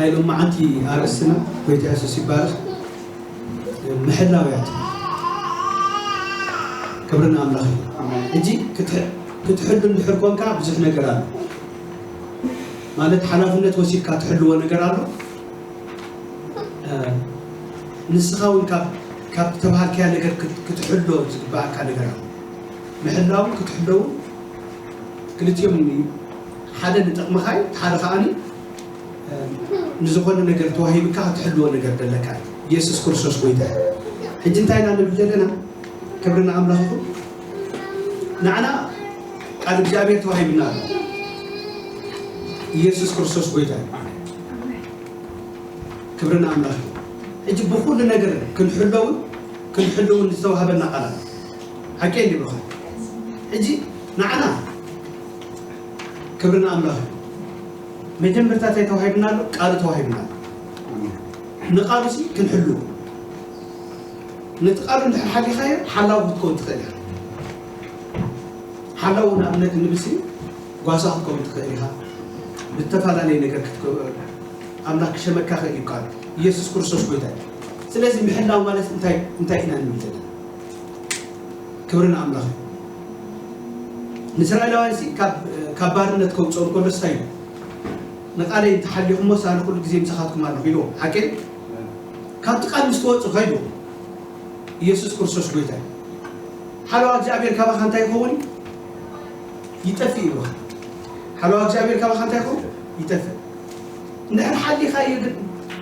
ናይ ሎማዓንቲ ኣርእስትና ጎይታ የሱስ ይባረኽ። ምሕላው እያ። ክብሪ ንኣምላኽ እዩ። ሕጂ ክትሕ- ክትሕሉ እንድሕር ኮንካ ብዙሕ ነገር ኣሎ። ማለት ሓላፍነት ወሲድካ ትሕልዎ ነገር ኣሎ። ንስኻ እውን ካብ ካብ ተባሃልካያ ነገር ክትሕሎ ዝግባኣካ ነገር ኣሎ። ምሕላውን ክትሕለውን ክልቲኦም ሓደ ንጥቕምኻ እዩ፣ ሓደ ከዓኒ ንዝኾነ ነገር ተዋሂብካ ክትሕልዎ ነገር ዘለካ እዩ። ኢየሱስ ክርስቶስ ጎይታ እዩ። ሕጂ እንታይ ኢና ንብል ዘለና? ክብሪ ንኣምላኽ ይኹን። ንዓና ቃል እግዚኣብሔር ተዋሂብና ኣሎ። ኢየሱስ ክርስቶስ ጎይታ እዩ። ክብሪ ንኣምላኽ ይኹን። ሕጂ ብኹሉ ነገር ክንሕለውን ክንሕልውን ዝተዋህበና ቃል ኣሎ። ሓቂ እንዲ ብኻ ሕጂ ንዓና ክብሪ ንኣምላኽ ይኹን። መጀመርታ እንታይ ተዋሂብና ኣሎ? ቃሉ ተዋሂብና ኣሎ። ንቃሉ ሲ ክንሕሉ ነቲ ቃሉ እንድሕር ሓሊኻዮ ሓላው ክትከውን ትኽእል ኢኻ። ሓላው ንኣብነት ንብል ሲ ጓሳ ክትከውን ትኽእል ኢኻ። ብተፈላለየ ነገር ክትከ- ኣምላኽ ክሸመካ ክእል እዩ ቃሉ። ኢየሱስ ክርስቶስ ጎይታ እዩ። ስለዚ ምሕላው ማለት እንታይ እንታይ ኢና ንብል ዘለና? ክብሪ ንኣምላኽ እዩ። ንእስራኤላውያን ሲ ካብ ካብ ባርነት ከውፅኦም ከሎ እንታይ እዩ? ንቃለይ እንተሓሊኹሞ ሳነ ኩሉ ግዜ ምሳኻትኩም ኣለኹ ኢልዎም። ሓቂ ካብቲ ቃል ምስ ተወፁ ከይዱ ኢየሱስ ክርስቶስ ጎይታ እዩ። ሓለዋ እግዚኣብሔር ካባኻ እንታይ ይኸውን? ይጠፍእ ይብሉኻ። ሓለዋ እግዚኣብሔር ካባኻ እንታይ ይኸውን? ይጠፍእ። እንድሕር ሓሊኻዮ ግን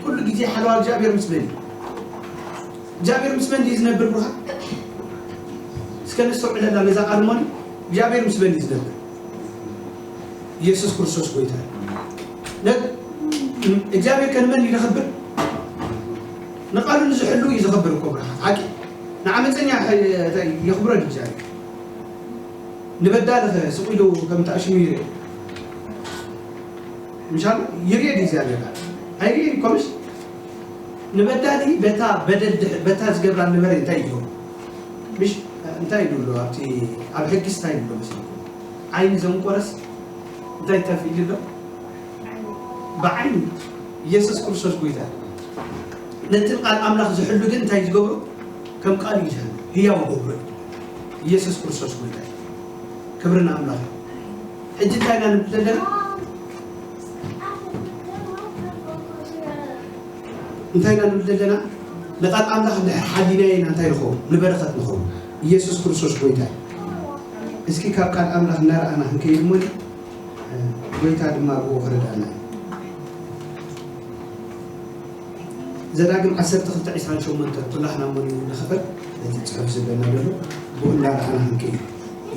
ኩሉ ግዜ ሓለዋ እግዚኣብሔር ምስ መን እዩ? እግዚኣብሔር ምስ መን ድዩ ዝነብር ብሩኻ? እስከ ነስተውዕለላ ነዛ ቃል እሞኒ እግዚኣብሔር ምስ መን እዩ ዝነብር? ኢየሱስ ክርስቶስ ጎይታ እዩ። ነ- እግዚኣብሔር ከንመን እዩ ዘኽብር? ንቃሉ ንዝሕሉ እዩ ዘኽብር እኮ ብርሃት ሓቂ ንዓመፀኛ የኽብሮ ድዩ እግዚኣብሔር? ንበዳሊ ስቕ ኢሉ ከም ተኣሽሙ ይርኢ ምሻሉ ይርኢ ድዩ እግዚኣብሔር? ኣይርኢ እኮ ምሽ ንበዳሊ በታ በደል ድሕ- በታ ዝገብራ ነበረ እንታይ ይገብሩ? ምሽ እንታይ ይብሉ ኣብቲ ኣብ ሕጊስ እንታይ ይብሉ መስለኩም? ዓይኒ ዘንቆረስ እንታይ ተፍኢሉ ኣሎ? ብዓይኒ ኢየሱስ ክርስቶስ ጎይታ ነቲ ቃል ኣምላኽ ዝሕሉ ግን እንታይ ዝገብሩ? ከም ቃል ይዝሕሉ ህያው ገብሩ ኢየሱስ ክርስቶስ ጎይታ ክብሪ ንኣምላኽ። ሕጂ እንታይ ኢና ንብል ዘለና? እንታይ ኢና ንብል ዘለና? ንቃል ኣምላኽ እንድሕር ሓሊናዮ ኢና እንታይ ንኸውን? ንበረኸት ንኸውን። ኢየሱስ ክርስቶስ ጎይታ እዩ። እስኪ ካብ ቃል ኣምላኽ እናረኣና ክንከይድ እሞ ጎይታ ድማ ብኡ ክረዳና እዩ። ዘዳግም ዓሰርተ ክልተ ዕስራን ሸሞንተን ኩላህና እሞ ንኽፈት ነቲ ጽሑፍ ዝብለና ዘሎ ብኡ እናረኣና ክንከይድ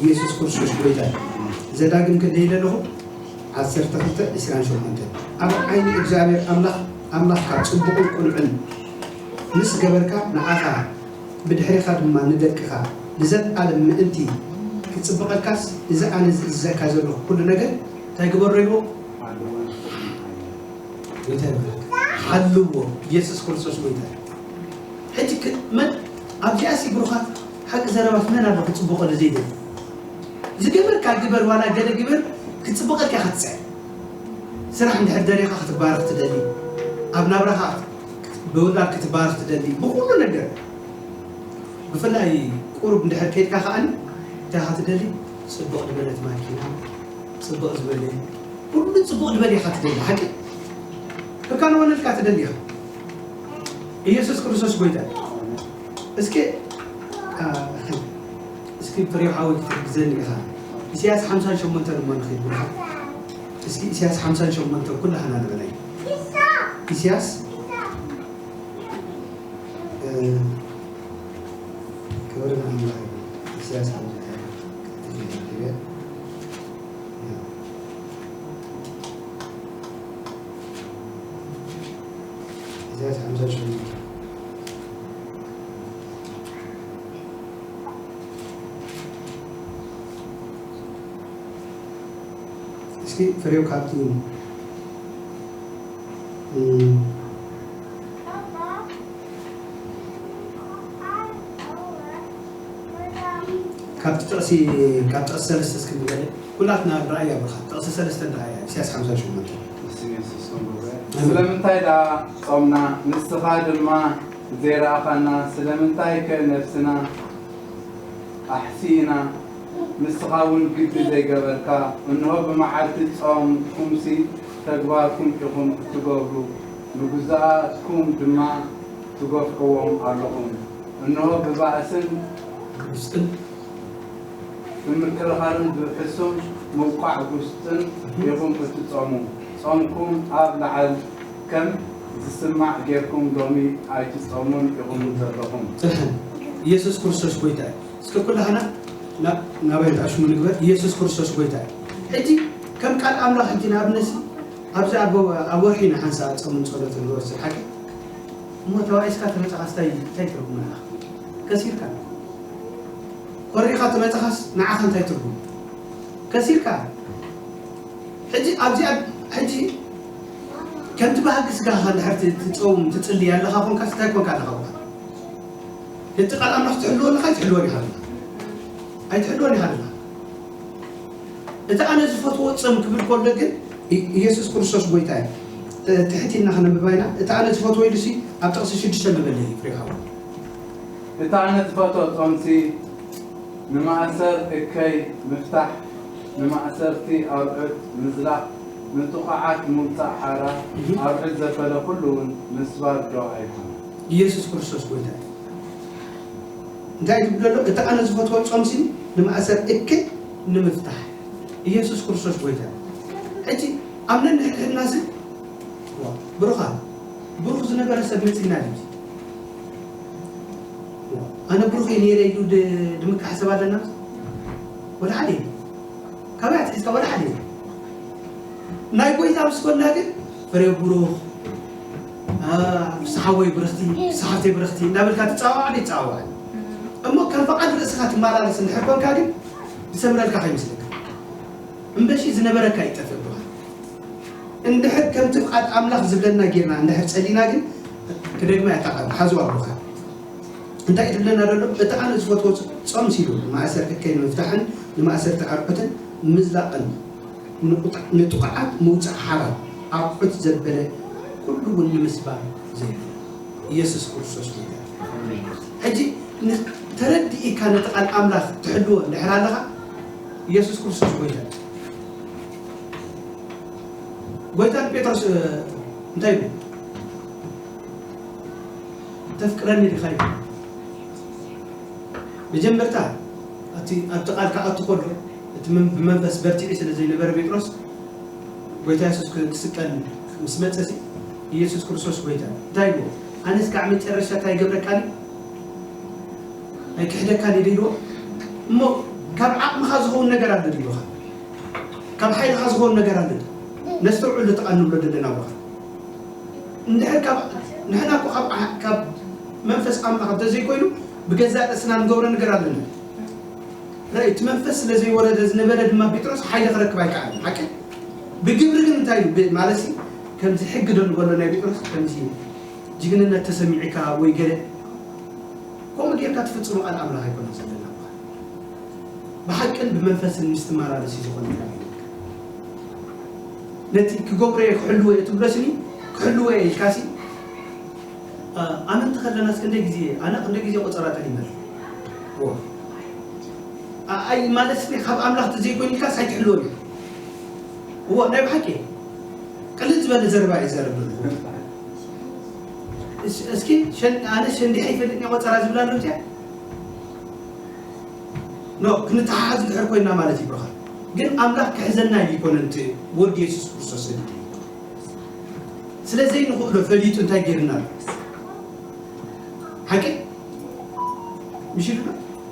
ኢየሱስ ክርስቶስ ጎይታ እዩ። ዘዳግም ክንደይ ኣለኹ? ዓሰርተ ክልተ ዕስራን ሸሞንተን ኣብ ዓይኒ እግዚኣብሔር ኣምላኽ ኣምላኽካ ጽቡቕን ቅኑዕን ምስ ገበርካ ንዓኻ ብድሕሬኻ ድማ ንደቅኻ ንዘለኣለም ምእንቲ ክጽብቐልካስ እዚ ኣነ ዝእዝዘካ ዘለኹ ኩሉ ነገር እንታይ ግበሮ ኢልዎ? ጎይታ ይባረክ። ሓልዎ ኢየሱስ ክርስቶስ ጎይታ እዩ። ሕጂ ክ- መን ኣብዚኣ ሲ ብሩኻት ሓቂ ዘረባስ መን ኣሎ ክጽብቐሉ ዘይደሊ? ዝገበርካ ግበር ዋላ ገለ ግበር ክጽብቐልካ ክትጽዕር ስራሕ እንድሕር ደሊኻ ክትባረኽ ትደሊ ኣብ ናብራኻ ብውላድ ክትባረኽ ትደሊ ብኩሉ ነገር ብፍላይ ቁሩብ እንድሕር ከይድካ ከዓኒ እንታይ ኢኻ ትደሊ? ጽቡቕ ዝበለት ማኪና ጽቡቕ ዝበለ ኩሉ ጽቡቕ ዝበለ ኢኻ ትደሊ ሓቂ ከካንወነልካ ትደሊ ኢኻ። ኢየሱስ ክርስቶስ ጎይታ እዩ። እስኪ እስኪ ፍሬው ሓወይ ክትሕግዘኒ ኢኻ። ኢሳያስ ሓምሳን ሸሞንተን እሞ ንኺድ ብልካ። እስኪ ኢሳያስ ሓምሳን ሸሞንተን ኩላህና ንበለይ። ኢሳያስ ክብሪ ንኣምላኽ እዩ። ኢሳያስ ሓምሳን ኢሳያስ ሓምሳን ሸሞንተን እስኪ ፍሬው ካብቲ ካብቲ ጥቕሲ ካብ ጥቕሲ ሰለስተ እስኪ ንገለ ኩላትና ንረኣያ ብርኻ ጥቕሲ ሰለስተ ንረኣያ ኢሳያስ ሓምሳን ሸሞንተን ስለምንታይ ደኣ ጾምና? ንስኻ ድማ ዘይረኣኻና፣ ስለምንታይከ ነፍስና ኣሕሲእና? ንስኻ እውን ግዲ ዘይገበርካ። እንሆ፣ ብመዓልቲ ጾምኩምሲ ተግባርኩም ኢኹም እትገብሩ፣ ንግዙኣትኩም ድማ ትገፍዕዎም ኣለኹም። እንሆ፣ ብባእስን ብምክርኻርን ብሕሱም ምውቃዕ ጉስጥን ኢኹም እትጾሙ። ጾምኩም ኣብ ላዕል ከም ዝስማዕ ጌርኩም ሎሚ ኣይትጾሙን ኢኹም ዘለኹም። ጽንሐን። ኢየሱስ ክርስቶስ ጎይታ እዩ። እስከ ኩላህና ናብ ናባይ ተኣሽሙ ንግበር። ኢየሱስ ክርስቶስ ጎይታ እዩ። ሕጂ ከም ቃል ኣምላኽ ሕጂ ንኣብነሲ ኣብዚ ኣብ ኣብ ወርሒ ንሓንሳ ጾምን ጸሎትን ንወስድ ሓቂ እሞ ተባኢስካ ተመጻኻስ እንታይ እንታይ ትርጉም ኣለካ? ከሲርካ። ኮሪኻ ተመጻኻስ ንዓኻ እንታይ ትርጉም? ከሲርካ። ሕጂ ኣብዚኣ ሕጂ ከምቲ ባህጊ ስጋኻ እንድሕር ትጸውም ትጽሊ ኣለኻ ኮንካ እንታይ ኮንካ ኣለኻ? ነቲ ቃል ኣምላኽ ትሕልዎ ኣለኻ ኣይትሕልዎን ኢኻ ኣለኻ ኣይትሕልዎን ኢኻ ኣለኻ። እቲ ኣነ ዝፈትዎ ጽም ክብል ከሎ ግን ኢየሱስ ክርስቶስ ጎይታ እዩ። ትሕት ኢልና ከነንብባ ኢና። እቲ ኣነ ዝፈትዎ ኢሉ ሲ ኣብ ጥቕሲ ሽዱሽተ ንበለ እዩ ፍሬ ሓው። እቲ ኣነ ዝፈትዎ ጾምሲ ንማእሰር እከይ ምፍታሕ፣ ንማእሰርቲ ኣርዑት ምዝላቕ፣ ንጥቑዓት ምውጻእ ሓራ፣ ኣርዑት ዘፈለ ኩሉ እውን ምስባር ዶ ኣይኮነን? ኢየሱስ ክርስቶስ ጎይታ እዩ። እንታይ ትብል ዘሎ? እቲ ኣነ ዝፈትዎ ጾምሲ ንማእሰር እከይ ንምፍታሕ ኢየሱስ ክርስቶስ ጎይታ እዩ። ሕጂ ኣብ ነንሕድሕድና ሲ ብሩኻ ብሩኽ ዝነበረ ሰብ መጺና ድዩ? ኣነ ብሩኽ እየ ነይረ ኢሉ ድምካሕ ሰብ ኣለና? ወላ ሓደ የለን። ካበይ ኣትሒዝካ ወላ ሓደ የለን። ናይ ጎይታ ምስ ኮንና ግን ፍሬ ብሩኽ፣ ፍስሓወይ ብርኽቲ፣ ፍስሓተይ ብርኽቲ እናበልካ ትጸዋዋዕ ዶ ይጸዋዋዕ? እሞ ከም ፍቓድ ርእስኻ ትመላለስ እንድሕር ኮንካ ግን ዝሰምረልካ ከይመስለካ። እምበሺ ዝነበረካ ይጠፍእ ብኻ። እንድሕር ከምቲ ፍቓድ ኣምላኽ ዝብለና ጌርና እንድሕር ጸሊና ግን ክደግማ እያ እታ ቃል። ሓዝዋ ብኻ። እንታይ እዩ ዝብለና ዘሎ? እቲ ኣነ ዝፈትዎ ጾም ሲሉ ንማእሰር እከይ ንምፍታሕን ንማእሰርቲ ኣርዑትን ምዝላቕን ንጥቑዓት ምውጻእ ሓራ ኣቑሑት ዘበለ ኩሉ እውን ንምስባር ዘይብሉ ኢየሱስ ክርስቶስ ጎይታ። ሕጂ ተረዲእካ ነቲ ቃል ኣምላኽ ትሕልዎ እንድሕር ኣለኻ ኢየሱስ ክርስቶስ ጎይታ። ጎይታ ንጴጥሮስ እንታይ ይብል? ተፍቅረኒ ዲኻ ይብል። መጀመርታ ኣብቲ ኣብቲ ቃል ክኣቱ ከሎ እቲ ብመንፈስ በርቲዑ ስለ ዘይነበረ ጴጥሮስ ጎይታ የሱስ ክስቀል ምስ መጸ ኢየሱስ ክርስቶስ ጎይታ እንታይ ይብሎ? ኣነስ ከዓ መጨረሻ እንታይ ይገብረካኒ? ኣይክሕደካን እዩ ድልዎ እሞ ካብ ዓቕምኻ ዝኸውን ነገር ኣሎ ድልካ ካብ ሓይልኻ ዝኸውን ነገር ኣሎ ነስተውዕሉ ተቓንብሎ ዘለና ቦታ እንድሕር ካብ ንሕና እኮ ካብ ካብ መንፈስ ኣምላኽ እንተዘይኮይኑ ብገዛእ ርእስና ንገብሮ ነገር ኣለና ራእይ እቲ መንፈስ ስለ ዘይወረደ ዝነበረ ድማ ጴጥሮስ ሓይሊ ክረክብ ኣይከኣልን ሓቂ ብግብሪ ግን እንታይ ማለት ከምዚ ሕጊ ዶ ንበሎ ናይ ጴጥሮስ ከምዚ ጅግንነት ተሰሚዕካ ወይ ገለ ከምኡ ጌርካ ትፍጽሞ ቃል ኣምላኽ ኣይኮነን ዘለና ብሓቅን ብመንፈስን ምስ ትመላለስ እዩ ዝኾነ ነቲ ክገብሮ እየ ክሕልዎ እየ ትብሎስኒ ክሕልዎ እየ ኢልካሲ ኣመንቲ ከለናስ ክንደይ ግዜ ኣነ ክንደይ ግዜ ቆጸራ ጠሊመ ኣይ ማለትስኒ ካብ ኣምላኽ ተዘይኮይኑ ኢልካስ ኣይትሕልወን እዩ እዎ ናይ ብሓቂ ቅልል ዝበለ ዘረባ እዩ ዘረብ ዘለኹ እስኪ ኣነ ሸንዲሕ ይፈልጥ ቆፀራ ዝብላ ኣሎ እዚኣ ኖ ክንተሓሓዝ እንድሕር ኮይና ማለት እዩ ብርኻ ግን ኣምላኽ ክሕዘና ይኮነ እቲ ወዲ የሱስ ክርስቶስ ስለዘይ ንኽእሎ ፈሊጡ እንታይ ገይርና ኣሎ ሓቂ ምሽ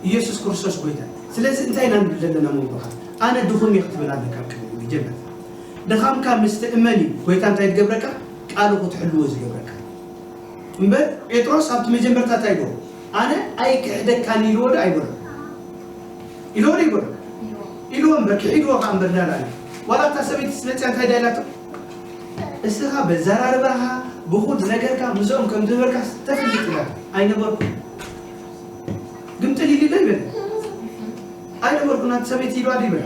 ኢየሱስ ክርስቶስ ጎይታ ስለዚ እንታይ ኢና ንብል ዘለና መምርኻ ኣነ ድኹም እየ ክትብል ኣለካ ቅድሚ ጀመር ድኻምካ ምስ ትእመን እዩ ጎይታ እንታይ ዝገብረካ ቃሉ ክትሕልዎ ዝገብረካ እምበር ጴጥሮስ ኣብቲ መጀመርታ እንታይ ኢልዎ ኣነ ኣይክሕደካን ኢልዎ ዶ ኣይበሎ ኢልዎ ዶ ይበሎ ኢልዎ እምበር ክሒድዎ ከዓ እምበር ዳላ ዋላ እታ ሰበይቲ ስመፅያ እንታይ ዳይላቶ እስኻ በዘራርባኻ ብኹሉ ነገርካ ምስኦም ከም ዝነበርካ ተፈልጥ ኢላ ኣይነበርኩ ግምጥል ኢሉ ይበል ኣይነበርኩ ናቲ ሰበይቲ ኢሉ ኣዲ ይበል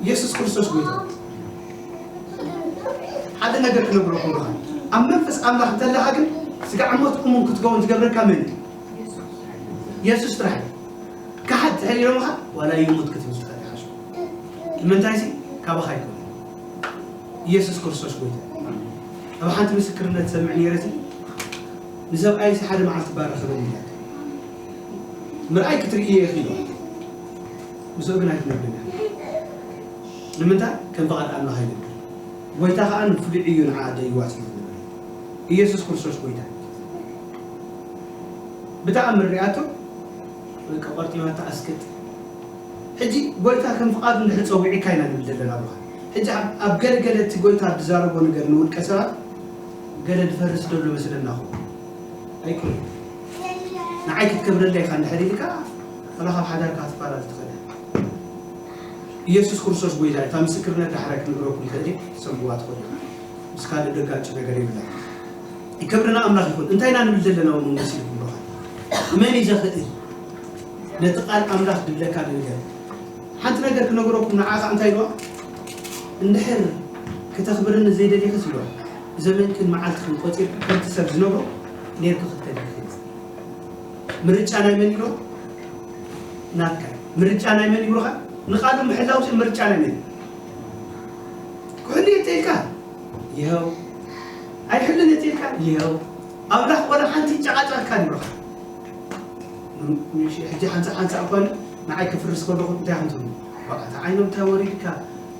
ኢየሱስ ክርስቶስ ጎይታ ሓደ ነገር ክነግረኩም ኢኻ። ኣብ መንፈስ ኣምላኽ እንተለኻ ግን ስጋዕ ሞት እሙን ክትከውን ዝገብረካ መን እዩ? የሱስ ጥራሕ እዩ። ከሓድ ተሕሊሎምኻ ዋላ ይሙት ክትብል ትኽእል ኢኻ። ንምንታይ ሲ ካባኻ ኣይኮነ። ኢየሱስ ክርስቶስ ጎይታ እዩ። ኣብ ሓንቲ ምስክርነት ሰምዕ ነይረ ሲ ንሰብኣይ ሲ ሓደ መዓልቲ ባረኸ በል ኢላቶ። ምርኣይ ክትርኢ እየ ኢኺ ኢልዋ። ምስኡ ግን ኣይትነብርን እያ። ንምንታይ ከም ፍቓድ ኣምላኽ ኣይነብር። ጎይታ ከኣ ንፍሉይ እዩ ንዓ ደይዋ ስለ ዝነበረ። ኢየሱስ ክርስቶስ ጎይታ እዩ። ብተኣምር ሪኣቶ በቃ ቆርጢማታ ኣስክት። ሕጂ ጎይታ ከም ፍቓዱ እንድሕር ጸዊዕካ ኢና ንብል ዘለና ኣለኻ። ሕጂ ኣብ ገለገለ እቲ ጎይታ ዝዛረቦ ነገር ንውልቀ ሰባት ገለ ዝፈርስ ዘሎ መስለና ኹ ኣይኮነ። ንዓይ ክትከብረለይ ኢኻ እንድሕር ኢልካ ዋላ ካብ ሓዳርካ ትፋላል ትኽእል። ኢየሱስ ክርስቶስ ጎይታ እዩ። እታ ምስክርነት ዳሕራይ ክንግረኩም ይኽእል እዩ። ትሰምዕዋ ትኽእሉ ኢኹም። ምስ ካልእ ደጋጭ ነገር የብላ። ክብሪ ንኣምላኽ ይኹን። እንታይ ኢና ንብል ዘለና እውን መሲልኩም ዶ? መን እዩ ዘኽእል? ነቲ ቃል ኣምላኽ ድብለካ ንንገር። ሓንቲ ነገር ክነግረኩም ንዓኻ እንታይ ኢልዋ? እንድሕር ክተኽብርኒ ዘይደሊኽስ ኢልዋ። ዘመንክን መዓልትኽን ቆጺርኪ ከምቲ ሰብ ዝነብሮ ኔርኪ ክትከዲ ኢኺ። ምርጫ ናይ መን ኢልዋ? ናትካ። ምርጫ ናይ መን ይብሉኻ? ንቓሉ ምሕላው ምርጫ ናይ መን? ክሕሉ እየ ተልካ ይኸው ኣይሕልን እየ ተልካ ይኸው ኣምላኽ ወላ ሓንቲ ጨቓጨቕካ ይብሉኻ። ሕጂ ሓንሳእ ሓንሳእ እኳ ንዓይ ክፍርስ ከለኹ እንታይ ከም ትብሉ? በቃ እታ ዓይኖም እንታይ ወሪድካ?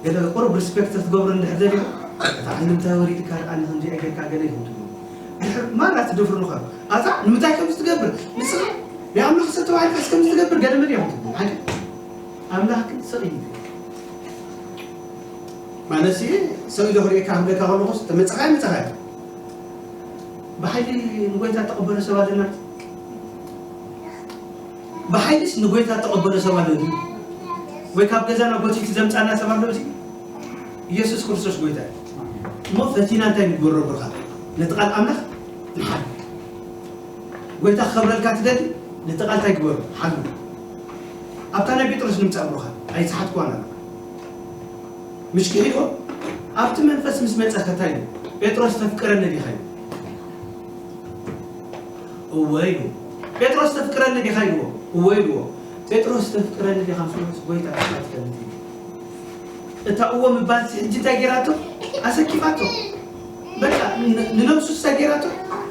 ገለ ቁሩብ ሪስፔክት ክትገብሮ እንድሕር ደሊኻ እታ ዓይኖም እንታይ ወሪድካ ደኣ ንክምዚኣ ጌርካ ገለ ኢኹም ትብሉ። ድሕር ማራ ትደፍሩ ንኸ ኣታ ንምንታይ ከምዚ ትገብር? ንስኻ ናይ ኣምላኽ ሰብ ተባሂልካ እስከምዚ ትገብር ገለ መን ኢኹም ትብሉ? ሓደ ኣምላኽ ግን ስቕ ኢሉ ማለት ሲ ሰው ኢሎ ክርእየካ ክብለካ ከለኹስ ተመጻኻይ መጻኻይ ብሓይሊ ንጎይታ ተቐበሎ ሰብ ኣለና። ብሓይሊስ ንጎይታ ተቐበሎ ሰብ ኣሎ ድዩ? ወይ ካብ ገዛና ጎቲቱ ዘምጻና ሰብ ኣሎ እዚ? ኢየሱስ ክርስቶስ ጎይታ እዩ። እሞ ፈቲና እንታይ ንግበሮ ብርኻ? ነቲ ቃል ኣምላኽ ንሓሉ። ጎይታ ክኸብረልካ ትደሊ? ነቲ ቃል እንታይ ግበሮ? ሓሉ። ኣብታ ናይ ጴጥሮስ ንምጻእ ብርኻ ኣይሰሓትኩዋን ኣሎ። ምሽ ክሒድዎ ኣብቲ መንፈስ ምስ መጸ ከታይ ጴጥሮስ ተፍቅረኒ ዲኻ ኢሉ። እወ ኢሉ። ጴጥሮስ ተፍቅረኒ ዲኻ ኢልዎ። እወ ኢልዎ። ጴጥሮስ ተፍቅረኒ ዲኻ ምስ ጎይታ ንስኻ ትፈልጥ ኢሉ። እታ እወ ምባል ሕጂ እንታይ ጌራቶ? ኣሰኪፋቶ። በቃ ንነብሱ እንታይ ጌራቶ?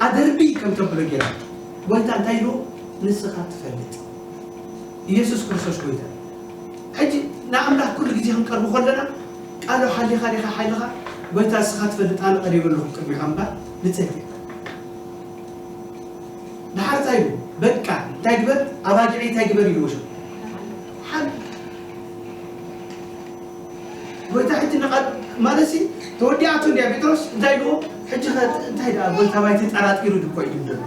ኣደርቢ ከም ተብሎ ጌራቶ። ጎይታ እንታይ ኢልዎ? ንስኻ ትፈልጥ። ኢየሱስ ክርስቶስ ጎይታ። ሕጂ ንኣምላኽ ኩሉ ግዜ ክንቀርቡ ከለና ቃሉ ሓሊኻ ዲኻ ሓሊኻ ጎይታ ንስኻ ትፈልጥ ኣነ ቀሪበ ኣለኹ ቅድሚኻ እምበር ንጸልየ። ድሓር እንታይ ኢሉ? በቃ እንታይ ግበር? ኣባጊዐይ እንታይ ግበር ኢልዎ ሽም? ሓል ጎይታ ሕጂ ንቓል ማለትሲ ተወዲኣቶ እንድያ ጴጥሮስ እንታይ ኢልዎ? ሕጂ ኸ እንታይ ደኣ ጎይታ ባይ ተጠራጢሩ ድኮ እዩ ድምደሉ።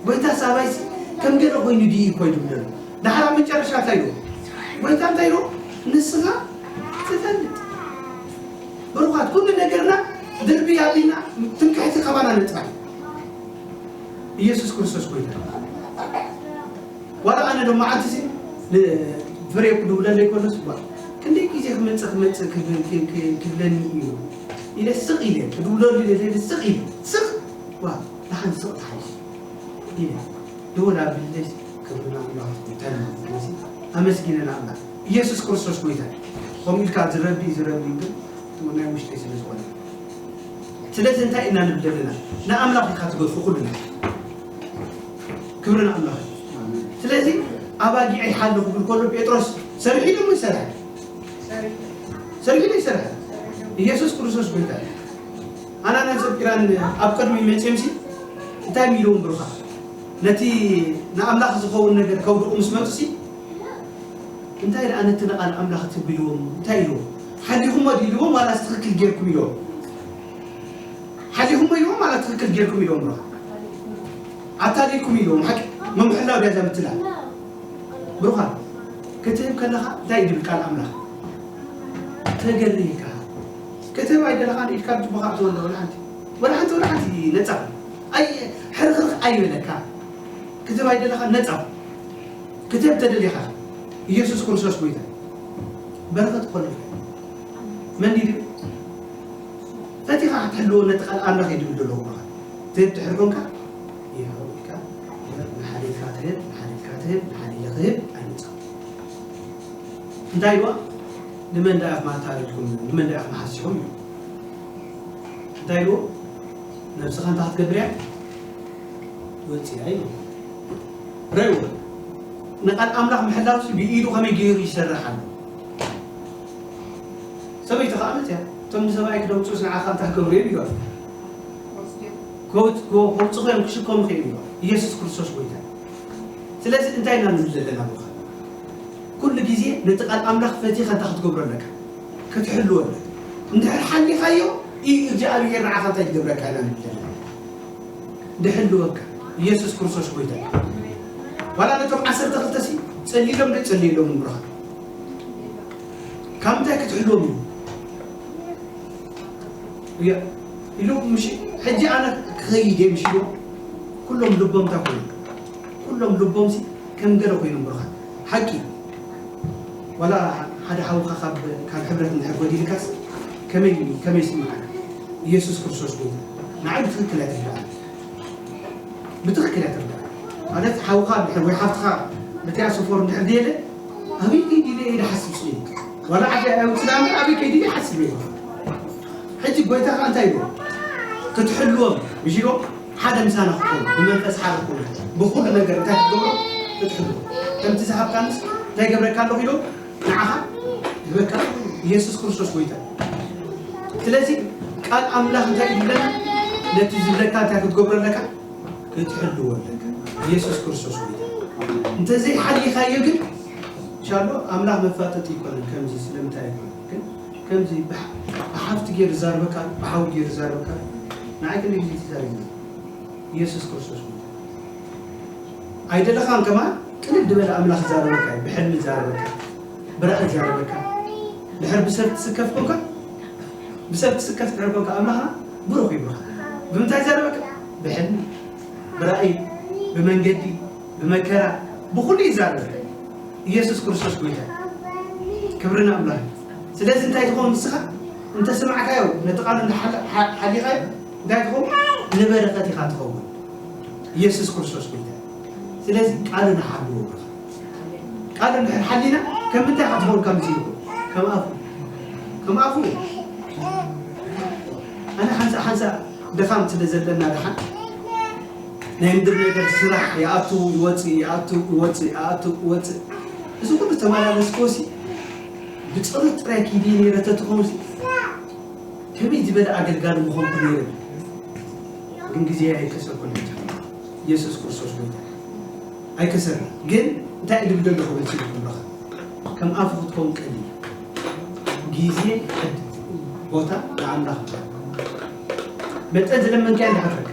ጎይታ ሳባይሲ ከም ገለ ኮይኑ ድዩ እኮ እዩ ድምደሉ። ድሓር ኣብ መጨረሻ እንታይ ኢልዎ? ጎይታ እንታይ ኢልዎ? ንስኻ ትፈልጥ። ብሩኻት ኩሉ ነገርና ድርቢ ኣቢልና ትምክሕቲ ካባና ነጥፋ። ኢየሱስ ክርስቶስ ጎይታ። ዋላ ኣነ ዶ መዓልቲ ሲ ፍሬ ክድውለለይ ከሎ ስባ ክንደይ ግዜ ክመጽእ ክመጽእ ክብል- ክ- ክ- ክብለኒ እዩ ኢለ ስቕ ኢለ ክድውለሉ ኢለ ኢለ ስቕ ኢለ ስቕ ዋ ደሓን ስቕ ተሓይሽ ኢለ ደወል ኣቢለስ ክብርና ኣምላኽ እንታይ ማለት ነው? ኣመስጊነና ኣምላኽ ኢየሱስ ክርስቶስ ጎይታ። ከምኡ ኢልካ ዝረቢ ዝረቢ ግን ናይ ውሽጠይ ስለ ዝኾነ ስለዚ እንታይ ኢና ንብል ዘለና? ንኣምላኽ ኢኻ ትገድፎ ኩሉ ነገር። ክብሪ ንኣምላኽ እዩ። ስለዚ ኣባጊዐይ ሓሉ ክብል ከሎ ጴጥሮስ ሰሪሑ ኢሉ ሞ ይሰርሐ? ሰሪሑ ኢሉ ይሰርሐ። ኢየሱስ ክርስቶስ ጎይታ እዩ። ኣናንያን ሰጲራን ኣብ ቅድሚ መፅዮምሲ እንታይ ኢልዎም ብሩኻ? ነቲ ንኣምላኽ ዝኸውን ነገር ከውድቑ ምስ መፁሲ እንታይ ደኣ ነቲ ንቓል ኣምላኽ ትብልዎም እንታይ ኢልዎም? ሓሊኹሞ ድዩ ኢልዎም ዋላስ ትኽክል ጌርኩም ኢልዎም? ሓሊኹሞ ኢልዎም ማለት ትኽክል ጌርኩም ኢልዎም ብሩኻ ኣታሊልኩም ኢልዎም ሓቂ መምሕላው ድያ እዛ ምትላል ብሩኻ ክትህብ ከለኻ እንታይ ድብል ቃል ኣምላኽ ተገርህካ ክትህብ ኣይደለኻን ኢድካ ብጅቦኻ እትወልደ ወላ ሓንቲ ወላ ሓንቲ ወላ ሓንቲ ነፃ ኣይ ሕርኽርኽ ኣይበለካ ክትህብ ኣይደለኻን ነፃ ክትህብ ተደሊኻ ኢየሱስ ክርስቶስ ጎይታ በረኸት ኮነ መን ድብል ነቲ ኸዓ ክትሕልዎ ነቲ ቃል ኣምላኽ እዩ ዝብል ዘለኹ። ዘይትድሕር ኮንካ፣ ይኸው ኢልካ፣ ንሓደ ኢልካ ትህብ፣ ንሓደ ኢልካ ትህብ፣ ንሓደ ኢለ ክህብ ኣይመጽእ። እንታይ ኢልዋ? ንመን ደኣ ኢኹም ኣታሊልኩም? ንመን ደኣ ኢኹም ሓሲኹም? እንታይ ኢልዎ? ነብስኻ እንታይ ክትገብር እያ? ወጽያ ኢልዎ። ረእይዎ። ንቃል ኣምላኽ ምሕላውሲ ብኢዱ ከመይ ገይሩ ይሰርሕ ኣሎ? ሰበይቲ ከኣ እያ። እቶም ንሰብኣይ ክደውጹስ ንዓኻ እንታይ ክገብሩ እዮም ኢልዋ። ከውጽ-፣ ከው-፣ ከውጽኹ እዮም፣ ክሽከሙ እዮም ኢልዋ። ኢየሱስ ክርስቶስ ጎይታ እዩ። ስለዚ እንታይ ኢና ንብል ዘለና ብኻ? ኩሉ ግዜ ነቲ ቃል ኣምላኽ ፈቲኻ እንታይ ክትገብሮ ኣለካ? ክትሕልዎ ኣለካ። እንድሕር ሓሊኻዮ፣ ኢ-፣ እግዚኣብሔር ንዓኻ እንታይ ክገብረካ ኢና ንብል ዘለና? ድሕልወካ። ኢየሱስ ክርስቶስ ጎይታ እዩ። ዋላ ነቶም ዓሰርተ ክልተ ሲ ጸሊሎም ዶ ጸሊሎም ብርኻ? ካብ ምንታይ ክትሕልዎም እዩ? እያ ኢሉ ምሽ ሕጂ ኣነ ክኸይድ እየ ምሽ ኢሉ ኩሎም ልቦም እንታይ ኮይኑ? ኩሎም ልቦም ሲ ከም ገለ ኮይኖም ብርኻ። ሓቂ ዋላ ሓደ ሓውኻ ካብ፣ ካብ ሕብረት እንድሕር ጎዲልካስ ከመይ፣ ከመይ ይስምዓካ? ኢየሱስ ክርስቶስ ጎይታ። ንዓይ ብትኽክል ኣይትርዳእን። ብትኽክል ኣይትርዳእን። ማለት ሓውኻ እንድሕር ወይ ሓፍትኻ በቲኣ ሰፈር እንድሕር ደየለ ኣበይ ከይዲ ኢለ እየ ዝሓስብ ስኢል። ዋላ ዓዲ ኣውፅላ እምበር ኣበይ ከይዲ ኢለ ይሓስብ እየ። ሕጂ ጎይታ ኸዓ እንታይ ኢሉ? ክትሕልዎም፣ ምሽ ኢሉ ሓደ ምሳና ክኾኑ፣ ብመንፈስ ሓደ ክኾኑ፣ ብኹሉ ነገር እንታይ ክትገብሮ? ክትሕልዎ። ከምቲ ዝሃብካንስ እንታይ ገብረካ ኣለኹ ኢሉ ንዓኻ ይህበካ ኢየሱስ ክርስቶስ ጎይታ። ስለዚ ቃል ኣምላኽ እንታይ ይብለና? ነቲ ዝብለካ እንታይ ክትገብሮ ኣለካ? ክትሕልዎ ኣለካ። ኢየሱስ ክርስቶስ ጎይታ። እንተዘይሓሊኻዮ ግን፣ ሻሎ ኣምላኽ መፋጠጥ ይኮነን። ከምዚ ስለምንታይ ይኮነን? ግን ከምዚ ብሓ-፣ ብሓፍቲ ገይሩ ዛረበካ፣ ብሓው ገይሩ ዛረበካ፣ ንዓይ ክንዲ ግዜ ትዛረብ ኢየሱስ ክርስቶስ ጎይታ። ኣይደለኻን ከማን ቅልል ዝበለ ኣምላኽ ዛረበካ እዩ። ብሕልሚ ዛረበካ፣ ብራእይ ዛረበካ። ድሕር ብሰብ ትስከፍ ኮንካ፣ ብሰብ ትስከፍ ድሕር ኮንካ ኣምላኻ ብሩኽ ይብሩኻ። ብምንታይ ዛረበካ? ብሕልሚ፣ ብራእይ፣ ብመንገዲ፣ ብመከራ፣ ብኹሉ ይዛረበካ። ኢየሱስ ክርስቶስ ጎይታ። ክብሪ ንኣምላኽ። ስለዚ እንታይ ትኸውን ንስኻ? እንተ ስማዕካዮ፣ ነቲ ቃሉ እንተ ሓል-፣ ሓ-፣ ሓሊኻዮ፣ እንታይ ትኸውን? ንበረኸት ኢኻ ትኸውን። ኢየሱስ ክርስቶስ ጎይታ። ስለዚ ቃሉ ንሓልዎ ብርኻ። ቃሉ እንድሕር ሓሊና፣ ከም ምንታይ ኢኻ ትኸውን? ካብ ምንታይ ኢልኩም? ከም ኣፉ። ከም ኣፉ። ኣነ ሓንሳእ፣ ሓንሳእ ድኻም ስለ ዘለና ደሓን ናይ ምድሪ ነገር ስራሕ ይኣቱ ይወፅእ፣ ይኣቱ ይወፅእ፣ ይኣቱ ይወፅእ። እዚ ኩሉ ተመላለስክዎሲ ብፀሎት ጥራይ ኪዲ ነይረ ተትኾንሲ ከመይ ዝበለ ኣገልጋሊ ምኾንኩ ነይረ። ግን ግዜ ኣይከሰርኩን። ኢየሱስ ክርስቶስ ጎይታ ኣይከሰርኩን። ግን እንታይ እዩ ዝብል ዘሎ ክብል ሲሉ ክብረኻ ከም ኣፉ ክትከውን ቀሊል እዩ። ግዜ፣ ዕድ-፣ ቦታ ንኣምላኽ ምሃብ። መጠን ዝለመንካዮ እንድሕር ረከብ፣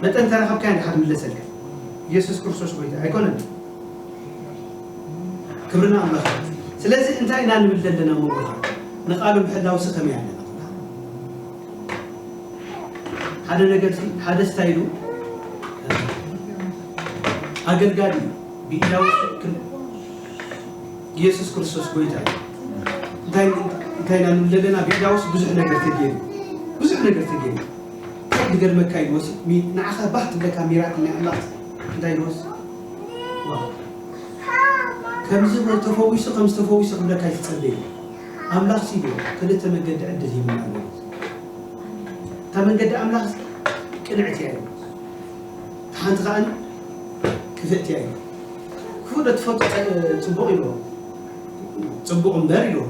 መጠን ተረኸብካዮ እንድሕር ምለሰልካ። ኢየሱስ ክርስቶስ ጎይታ ኣይኮነን። ክብርና ኣምላኽ። ስለዚ እንታይ ኢና ንብል ዘለና መምርኻ? ንቃሉ ምሕላውሲ ከመይ ኣለና? ሓደ ነገር ሲ-፣ ሓደ ስታይሉ ኣገልጋሊ እዩ። ብኢዳውስ ክን-፣ ኢየሱስ ክርስቶስ ጎይታ እዩ። እንታይ፣ እንታይ ኢና ንብል ዘለና? ብኢዳውስ ብዙሕ ነገር ተገይሩ፣ ብዙሕ ነገር ተገይሩ። እንታይ ዝገርመካ እዩ ወሲ-፣ ሚ-፣ ንዓኻ ባህ ትብለካ ሚራክል ናይ ኣምላኽ እንታይ እዩ ወሲ-፣ ዋው። ከምዚ ተፈዊሱ፣ ከምዚ ተፈዊሱ ክብለካ ይትጸበዩ። ኣምላኽ ሲሉ ክልተ መገዲ ዕድል ሂብና ኣሎ። እታ መንገዲ ኣምላኽ ቅንዕቲ እያ። እታ ሓንቲ ከኣ ክፍእቲ እያ። ክፉእ ዶ ትፈቱ? ጽ-፣ ጽቡቕ ኢልዎ። ጽቡቕ እምበር ኢልዎ።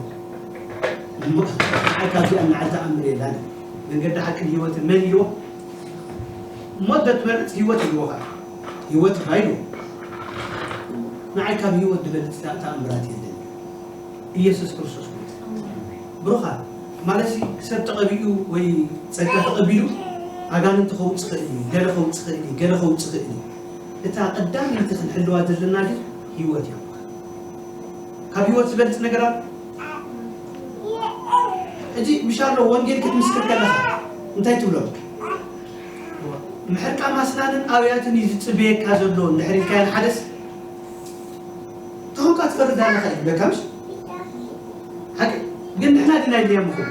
እሞ ንዓይ ካብዚኣ ንላዕሊ ተኣምር የላን። መንገዲ ሓቅን ህይወትን መን ኢልዎ? ሞት ዶ ትመርጽ ህይወት ኢልዎ ከኣ። ህይወት እባ ኢልዎ። ንዓይ ካብ ህይወት ዝበልጽ ተኣ-፣ ተኣምራት የለን። ኢየሱስ ክርስቶስ ጎይታ። ብሩኻት፣ ማለትሲ ሰብ ተቐቢኡ ወይ ጸጋ ተቐቢሉ ኣጋንንቲ ከውጽእ ይኽእል እዩ፣ ገለ ከውጽእ ይኽእል እዩ፣ ገለ ከውጽእ ይኽእል እዩ። እታ ቀዳመይቲ ክንሕልዋ ዘለና ግን ህይወት እያ። ካብ ህይወት ዝበልጽ ነገር ኣሎ? ሕጂ ምሻሎ ወንጌል ክትምስክር ከለኻ እንታይ ትብሎ? ምሕርቃም ኣስናንን ኣውያትን እዩ ዝጽበየካ ዘሎ እንድሕር ኢልካዮ ንሓደስ፣ ተኾንካ ትፈርድ ኣለኻ እዩ ዝብለካ፣ ምሽ? ሓቂ? ግን ንሕና ዲና ኢልናዮም ንኹን?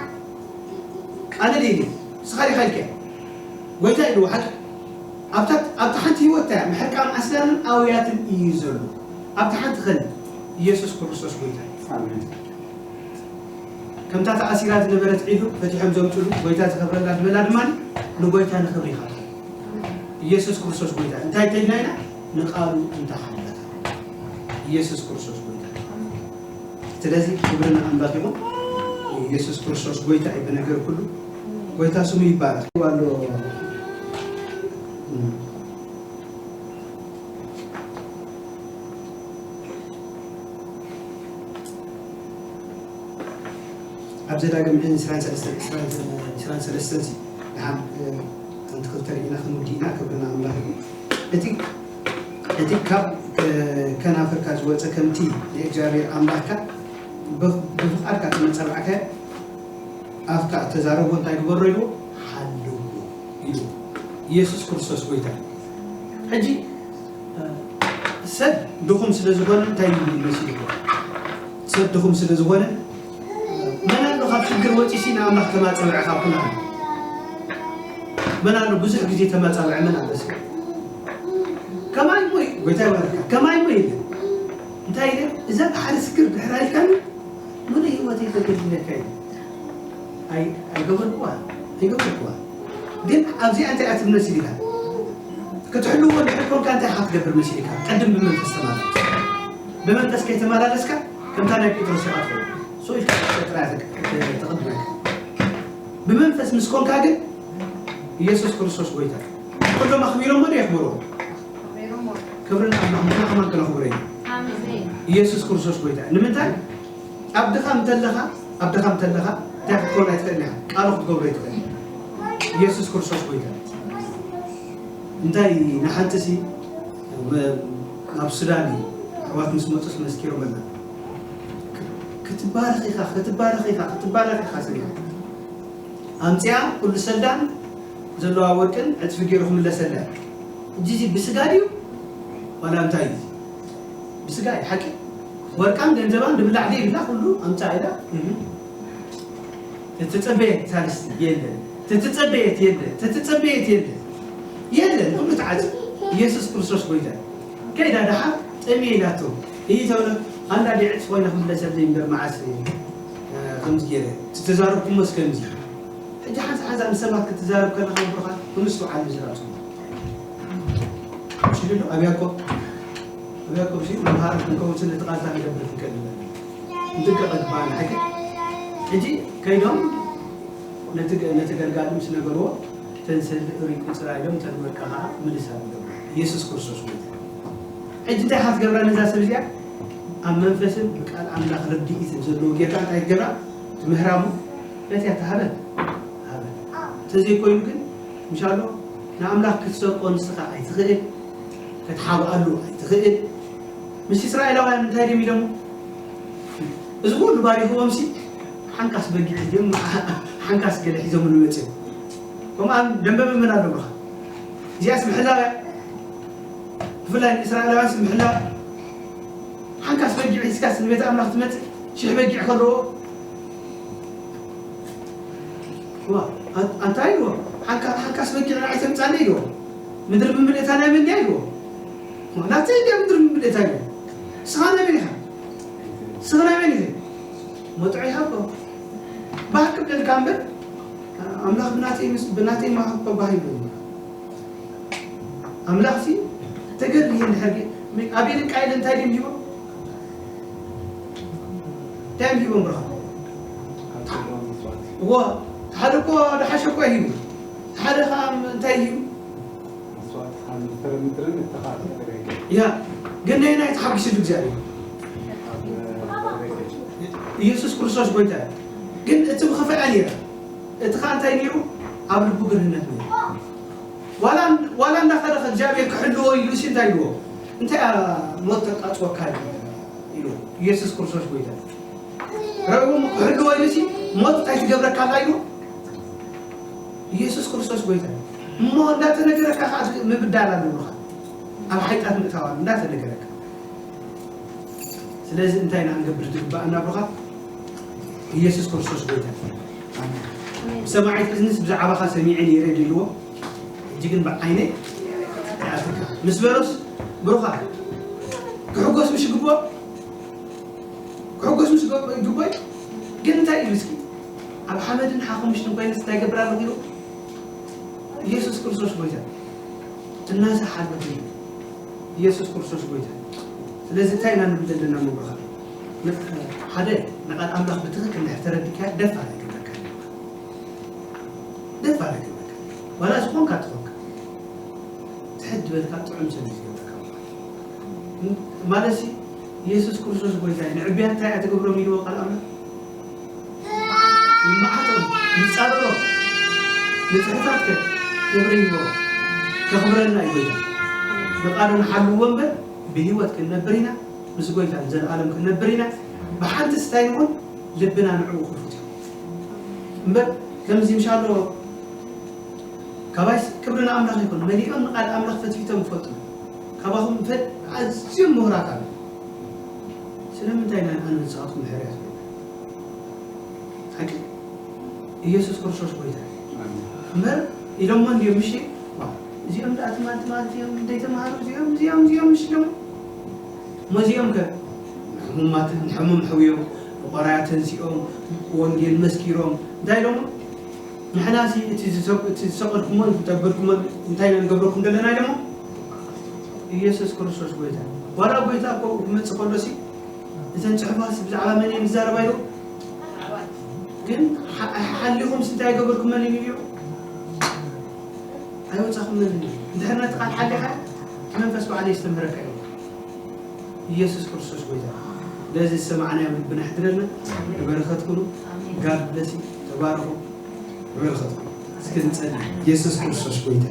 ኣነ ደይኒ ስኻ ዲኻ ኢልካ ጎይታ ኢልዎ ሓቂ ኣብታ ሓንቲ ህይወት እያ ምሕርቃን ኣስላምን ኣውያትን እዩ ዘሎ ኣብታ ሓንቲ ኸን ኢየሱስ ክርስቶስ ጎይታ እዩ ከምታ ተኣሲራ ዝነበረት ዒዱ ፈቲሖም ዘምፅሉ ጎይታ ዝኸብረላ ዝበላ ድማ ንጎይታ ንኽብሪ ይኻታ ኢየሱስ ክርስቶስ ጎይታ እንታይ ተይልና ኢና ንቃሉ እንተሓለፈ ኢየሱስ ክርስቶስ ጎይታ ስለዚ ክብሪ ንኣምላኽ ይኹን። ኢየሱስ ክርስቶስ ጎይታ እዩ ብነገር ኩሉ። ጎይታ ስሙ ይባረክ። ኣሎ ኣብ ዘዳግም ዕን ዕስራን ሰለስተን ዕስራን ሰለስተን ሲ ንሓም ከምቲ ክልተ ርኢና ክንውዲ ኢና ክብርና ኣምላኽ እዩ። እቲ እቲ ካብ ከናፍርካ ዝወፀ ከምቲ ንእግዚኣብሔር ኣምላኽካ ብፍቃድካ ተመፀባዕካዮ ኣፍካ እተዛረቦ እንታይ ግበሮ ኢልዎ ሓልዎ ኢሉ ኢየሱስ ክርስቶስ ጎይታ ሕጂ ሰብ ድኹም ስለ ዝኾነ እንታይ ይብል መሲልዎ ሰብ ድኹም ስለ ዝኾነ መን ኣሎ ካብ ሽግር ወፂሲ ንኣምላኽ ተማፀብዐ ካብ ኩላና መን ኣሎ ብዙሕ ግዜ ተማፃብዐ መን ኣሎ ከማይ ሞ ጎይታ ይባርካ ከማይ ሞ የለን እንታይ ኢለ እዛ ብሓደ ስክር ድሕር ኣይልካኒ ሙሉእ ህይወተይ ተገልግለካ ኢለ ኣይገበርኩዋ ኣይገበርኩዋ ግን ኣብዚኣ እንታይ ኣትብል መሲልካ ክትሕልዎ እንድሕር ኮንካ እንታይ ኢኻ ትገብር መሲልካ ቅድም ብመንፈስ ተማላለስ ብመንፈስ ከይተመላለስካ ከምታ ናይ ጴጥሮስ ኢኻ ትኸውን ሶ ኢልካ ጥራይ ተቕድመካ ብመንፈስ ምስ ኮንካ ግን ኢየሱስ ክርስቶስ ጎይታ ኩሎም ኣኽቢሮሞ ዶ የኽብርዎ ክብርን ኣምላኽ ምና ከማን ክነኽብሮ ኢና ኢየሱስ ክርስቶስ ጎይታ ንምንታይ ኣብ ድኻም እንተለኻ ኣብ ድኻም እንተለኻ እንታይ ክትኮን ኣይትኽእል ኢኻ ቃሉ ክትገብሮ ኣይትኽእል ኢየሱስ ክርስቶስ ጎይታ እንታይ ንሓንቲ ሲ ኣብ ሱዳን እዩ ኣሕዋት ምስ መፁስ መስኪሮምና ክትባረኽ ኢኻ ክትባረኽ ኢኻ ክትባረኽ ኢኻ ስሚዓ ኣምፅኣ ኩሉ ሰልዳን ዘለዋ ወርቅን ዕፅፊ ገይሩ ክምለሰላ እዩ። ሕጂ እዚ ብስጋ ድዩ ዋላ እንታይ እዩ? ብስጋ እዩ ሓቂ። ወርቃን ገንዘባን ድብላዕ ድዩ ይብላ ኩሉ ኣምፃ ኢላ እህ። ተተፀበየት ሳልስቲ የለን ተተፀበየት የለን ተተፀበየት የለን የለን ኩሉ ተዓፂ ኢየሱስ ክርስቶስ ጎይታ እዩ። ከይዳ ደሓር ጠምየ ኢላቶ እይ ተብሎ ኣንዳ ድዕፅ ኮይና ክምለሰለይ እምበር መዓስ ከምዚ ገይረ ተተዛረብኩሞስ ከምዚ ሕጂ ሓንሳ ሓንሳ ንሰባት ክትዛረብ ከለኻ ብሩኻት ብምስትውዓል ምዝራብ ጽቡቕ። ሽልሎ ኣብ ያዕቆብ ኣብ ያዕቆብ ሲ መምሃር ክንከውን ስለ እቲ ቃልታ ክገብር ክንከልለን እንጥቀቐ ዝበሃል ሕጂ ሕጂ ከይዶም ነቲ ገ- ነቲ ገልጋሊ ምስ ነገርዎ እተን ሰልዲ እርይ ቁፅራ ኢሎም እተን ወርቂ ከዓ ምልሳ ይገብሩ ኢየሱስ ክርስቶስ ጎይታ ሕጂ እንታይ ኢኻ ትገብራ ነዛ ሰብ እዚኣ ኣብ መንፈስን ብቃል ኣምላኽ ርድኢትን ዘለዎ ጌርካ እንታይ ትገብራ ትምህራሙ ነቲያ ተሃበ ሃበ እንተዘይኮይኑ ግን ምሻሎ ንኣምላኽ ክትሰርቆ ንስኻ ኣይትኽእል ክትሓብኣሉ ኣይትኽእል ምስ እስራኤላውያን እንታይ ድም ኢሎሞ እዚ ኩሉ ባሪኽዎም ሲ ሓንካስ በጊዕ ሒዞም ሓንካስ ገለ ሒዞምሉ መፅዮም ከምኣ ደንበበ መን ኣለብኻ እዚኣስ ምሕላው እያ ብፍላይ ንእስራኤላውያን ሲ ምሕላው ሓንካስ በጊዕ ሒዝካስ ንቤት ኣምላኽ ትመፅእ ሽሕ በጊዕ ከለዎ ኣንታይ ኢልዎ ሓንካስ በጊዕ ንዓይ ተምፃለይ ኢልዎ ምድሪ ብምልእታ ናይ መን ድያ ኢልዎ ናተይ ድያ ምድሪ ብምልእታ ኢልዎ ንስኻ ናይ መን ኢኻ ንስኻ ናይ መን ኢኺ መጥዖ ይሃቦ ባህ ክብለልካ እምበር ኣምላኽ ብናተይ ምስ ብናተይ ማሃኮ ባህ ይብል ኣምላኽ ሲ ተገድልየ እንድሕር ኣቤልን ቃይል እንታይ ድም ሂቦም እንታይ ሂቦም ብርኻ እዎ ሓደ እኮ ደሓሸ እኮ ሂቡ ሓደ ከዓ እንታይ ሂቡ ያ ግን ናይ ናይ ተሓጒሱ እግዚኣብሔር ኢየሱስ ክርስቶስ ጎይታ ግን እቲ ብኸፈኣ ነይራ እቲ ከዓ እንታይ ነይሩ ኣብ ልቡ ግርህነት ነይሩ ዋላ እንዳኸደ እግዚኣብሔር ክሕልዎ ኢሉ ሲ እንታይ ኢልዎ እንታይ ሞት ተቃፅወካ ኢሉ ኢየሱስ ክርስቶስ ጎይታ ረእዎም ክሕልዎ ኢሉ ሲ ሞት እንታይ ትገብረካ ኣላ ኢሉ ኢየሱስ ክርስቶስ ጎይታ እሞ እንዳተነገረካ ከዓ ምብዳል ኣለካ ኣብ ሓይጣት ምእታዋ እንዳተነገረካ ስለዚ እንታይ ኢና ክንገብር ዝግባኣና ብኻ ኢየሱስ ክርስቶስ ጎይታ ኣሜን ብሰማዒት እዝንስ ብዛዕባኻ ሰሚዐ ነይረ ኢልዎ። ሕጂ ግን ብዓይነይ ይኣትካ ምስ በሎስ፣ ብሩኻ ክሕጎስ ምሽ ግብኦ፣ ክሕጎስ ምሽ ግብኦ። ግን እንታይ ኢሉ እስኪ? ኣብ ሓመድን ሓኹምሽትን ኮይነስ እንታይ ገብር ኣለኹ ኢሉ? ኢየሱስ ክርስቶስ ጎይታ እናሰሓልኩ ኢየሱስ ክርስቶስ ጎይታ። ስለዚ እንታይ ኢና ንብል ዘለና? መብርኻ ሓደ ንቃል ኣምላኽ ብትኽክል እንድሕር ተረዲእካ ደፋር ኣይገብረካ። ደፋር ኣይገብረካ። ዋላ ዝኾንካ ትኾንካ ትሕት ዝበልካ ጥዑም ሰብ እዩ ዝገብረካ። ማለት ሲ ኢየሱስ ክርስቶስ ጎይታ እዩ። ንዕብያ እንታይ እያ ትገብሮም ኢልዎ ቃል ኣምላኽ? ይመዓቶም፣ ይጻረሮም። ንጽሑፋት ከ ክብሪ ይግበሮ። ከኽብረና እዩ ጎይታ። ብቃሉ ንሓልዎ እምበር ብህይወት ክንነብር ኢና፣ ምስ ጎይታ ንዘለኣለም ክንነብር ኢና። ብሓንቲ ስታይ ንኹን ልብና ንዕኡ ክፉት እዩ። እምበር ከምዚ ምሻሎ ካባይስ ክብሪ ንኣምላኽ ይኹን። መሊኦም ንቃል ኣምላኽ ፈትፊቶም ይፈልጡ። ካባኹም ፈድ ኣዝዮም ምሁራት ኣለዉ። ስለምንታይ ኢና ኣነ ንስኻትኩም ሕርያት ኮይና? ሓቂ ኢየሱስ ክርስቶስ ጎይታ እዩ። እምበር ኢሎሞ እንድዮም ምሽ? ዋ፣ እዚኦም ደኣ ትማል ትማል እዮም ዘይተማሃሩ እዚኦም፣ እዚኦም፣ እዚኦም ምሽ ኢሎሞ። እሞ እዚኦም ከ ንሕሙማት፣ ንሕሙም ሕውዮም፣ ንቆራያ ተንሲኦም፣ ወንጌል መስኪሮም፣ እንታይ ኢሎሞ? ንሕና ሲ እቲ ዝሰ-፣ እቲ ዝሰቐልኩሞን ዝተበልኩሞን እንታይ ኢና ንገብረኩም ዘለና ኢሎሞ? ኢየሱስ ክርስቶስ ጎይታ። ዋላ ጎይታ እኮ ክመጽእ ከሎ ሲ እተን ጽሑፋት ብዛዕባ መን እየን ዝዛረባ ኢሉ? ግን ሓ-፣ ሓሊኹም ሲ እንታይ ገበርኩመን ኢሉ እዩ? ኣይወጻኹመን ኢሉ። እንድሕር ነቲ ቃል ሓሊኻ መንፈስ በዓል የስተምህረካ እዩ። ኢየሱስ ክርስቶስ ጎይታ። ለዚ ዝሰማዕናዮ ልብና ይሕድረልና። ንበረኸት ኩኑ። ጋድ ብለሲ። ተባረኹ። ንበረኸት ኩኑ። እስኪ ንጸሊ። ኢየሱስ ክርስቶስ ጎይታ።